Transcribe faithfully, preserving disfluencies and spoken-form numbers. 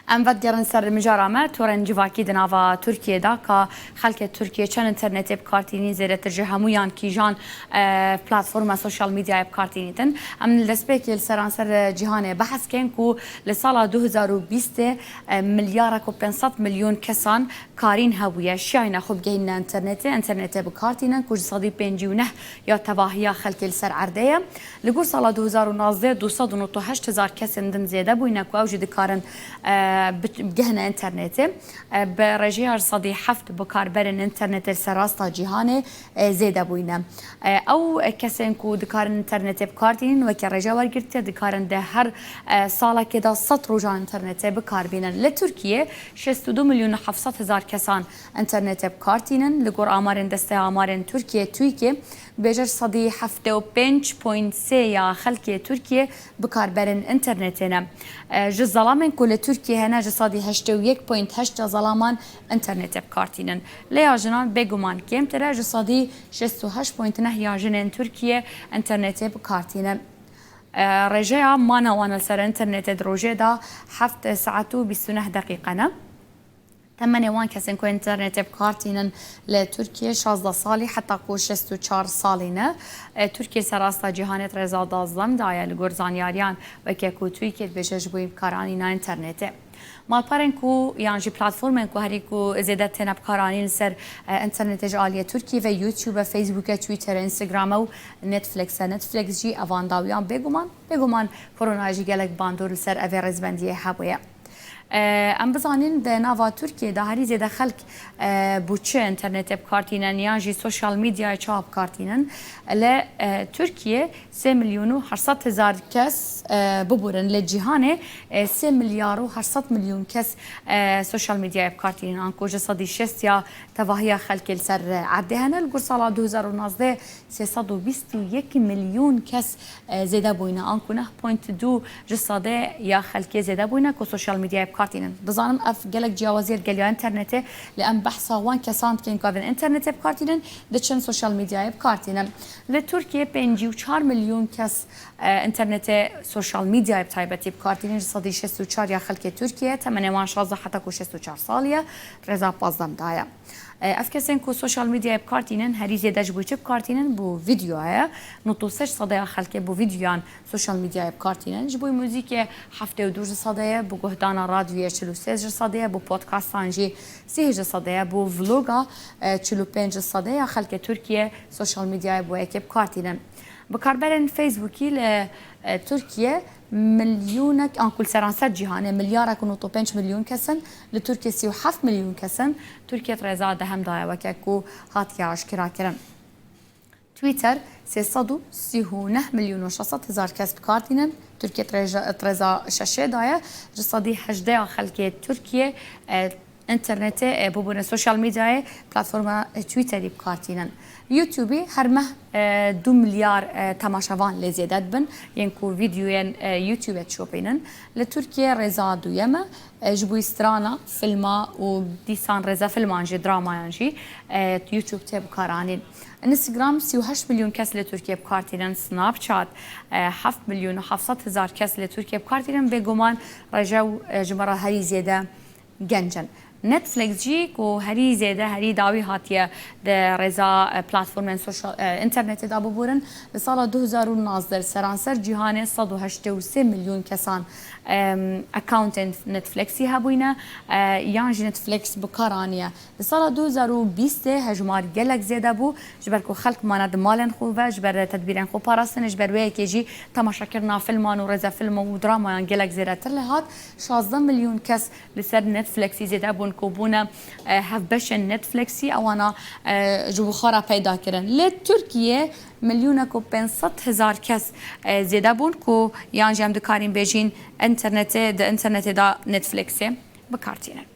Em vedigerin ser mijara me, torên civakî di nava Tirkiyê de, ka xelkê Tirkiyê çend înternetê bi kar tînî, zêdetir ji hemûyan kîjan, e, platforma sosyal medyayê bi kar tînîtin. Em li destpêkê li seranser, e, cîhanê behs kin ku li sala du hezar û bîstê, e, milyarek û pênc sed milyon kesan karîn hebûye, şiyayne xwe bigehîne înternetê, înternetê bi kar tînin ku ji sedî pêncî û neh ya tevahiya xelkê li ser erdê ye. Li gor sala du hezar û nozdeh, du sed û nod û heşt hezar kesên din zêde bûyne ku ew jî dikarin, e, bi-, bigehine înternetê. E, bi rêjeya ji sedî heft bikarberên înternetê li ser rasta cîhanê, e, zêde bûyne. E, ew kesên ku dikarin înternetê bi kar tînin, weke rêje wergirtiye, dikarin di her, e, salekê de sed rojan înternetê bi kar bînin. Li Tirkiyê şêst û du milyon û heft sed hezar kesan înternetê bi kar tînin. Li gor amarên Desteya Amarên Tirkiyê, TÜİKê, dibêje ji sedî heftê û pênc point sê ya xelkê Tirkiyê bikarberên înternetê ne. E, ji zelamên ku li Tirkiyê hene, ji sedî heştê û yek point heşt ya zelaman înternetê bi kar tînin. Lê ya jinan bêguman kêmtir e, ji sedî şêst û heşt point neh ya jinên Tirkiyê înternetê bi kar tînin. E, rêjeya mana wan li ser înternetê di rojê de heft saet û bîst û neh deqîqe ne. Temenê wan kesên ku înternetê bi kar tînin li Tirkiyê şazdeh salî heta ku şêst û çar salî ne. E, Tirkiye ser asta cîhanê di rêza duwazdeh daye li gor zanyariyan, weke ku TÜİKê dibêje ji bo bikaranîna înternetê. Malperên ku yan jî platformên ku herî ku zêde têne bikaranîn li ser, e, înternetê ji aliyê Tirkiyê ve YouTube e, Facebook e, Twitter e, Instagram e û Netflix e. Netflix jî evan dawiyan bêguman, bêguman korona jî gelek bandor li ser evê rêzbendiyê hebûye. E, em bizanîn di nava Tirkiyê de herî zêde xelk, e, bo çi înternetê bi kar tînin yan jî sosyal medyayê çawa bi kar tînin? Li, e, Tirkiyê sê milyon û heşt sed hezar kes, e, biborin, li cîhanê, e, sê milyar û heşt sed milyon kes, e, sosyal medyayê bi kar tînin. Anku ji sedî şêst ya tevahiya xelkê li ser, e, erdê hene. Li gor sala du hezar û nozdeh sê sed û bîst û yek milyon kes, e, zêde bûyne. Anku neh point du ji sedê ya xelkê zêde bûyne ku sosyal medyayê bi kar tînin. Dizanim ev gelek ciyawaziyê digel ya înternetê, lê em behsa wan kesan dikin ku ev ên înternetê bi kar tînin, diçin sosyal medyayê bi kar tînin. Li Tirkiyê pêncî û çar milyon kes, e, înternetê sosyal medyayê bi taybetî bi kar tînin, ji sedî şêst û çar ya xelkê Tirkiyê, temenê wan şazdeh heta ku şêst û çar salî ye, rêza pazdeh daye. E, ev kesên ku sosyal medyayê bi kar tînin, herî zêde ji bo çi bi kar tînin? Bo vîdyoya ye. Nod û sê sedeya xelkê bo vîdyoyan sosyal medyayê bi kar tînin. Ji bo muzîkê heftê û du ji sedeye, bo guhdana radyoyê çil û sê ji sedeye, bo podcastan jî sî ji sedeye, bo vloga, e, çil û pênc ji sedeye ya xelkê Tirkiyê sosyal medyayê bo yekê bi kar tînin. Bikarberên Facebookî li, e, Tirkiye milyonek, anku li seranser cîhanê milyarek û nod û pênc milyon kes in, li Tirkiye sî û heft milyon kes in. Tirkiye di rêza dehem daye, weke ku hatiye aşkera kirin. Twitter sê sed û sî û neh milyon û şeş sed hezar kes bi kar tînin. Tirkiye di rêja-, di rêza şeşê daye. Ji sedî hejdeh ya xelkê Tirkiye, e, înternetê, e, bibûne sosyal medyayê, platforma, e, Twitterî bi kar tînin. YouTubeî her meh, e, du milyar, e, temaşevan lê zêde dibin, yên ku vîdyoyên, e, YouTube dişopînin. Li Tirkiye rêza duyem e, e, ji bo strana, filma û dîsan rêzefilman jî, dramayan jî, e, YouTube tê bikaranîn. Instagram sî û heşt milyon kes li Tirkiye bi kar tînin, Snapchat, e, heft milyon û heft sed hezar kes li Tirkiye bi kar tînin, bêguman rêje û, e, jimara herî zêde genc in. Netflix jî ku herî zêde, herî dawî hatiye di rêza, e, platformên sosyal, e, înternetê de biborin, li sala du hezar û nozdeh li seranser cîhanê sed û heştê û sê milyon kesan, em, accountên Netflixî hebûyne, e, yan jî Netflix bi kar aniye. Li sala du hezar û bîstê hejmar gelek zêde bû, ji ber ku xelk mane di malên xwe ve, ji ber tedbîrên xwe parastinê, ji ber wê yekê jî temaşekirina filman û rêzefilm û dramayan gelek zêdetir lê hat. Şazdeh milyon kes li ser Netflixî zêde bûn ku bûne, e, hevbeşên Netflixî, ewana, e, ji bo xwe re peyda kirin. Li Tirkiye milyonek û pênc sed hezar kes, e, zêde bûn ku yan jî em dikarîn bêjîn înternetê, di înternetê de Netflixê bi kar tînin.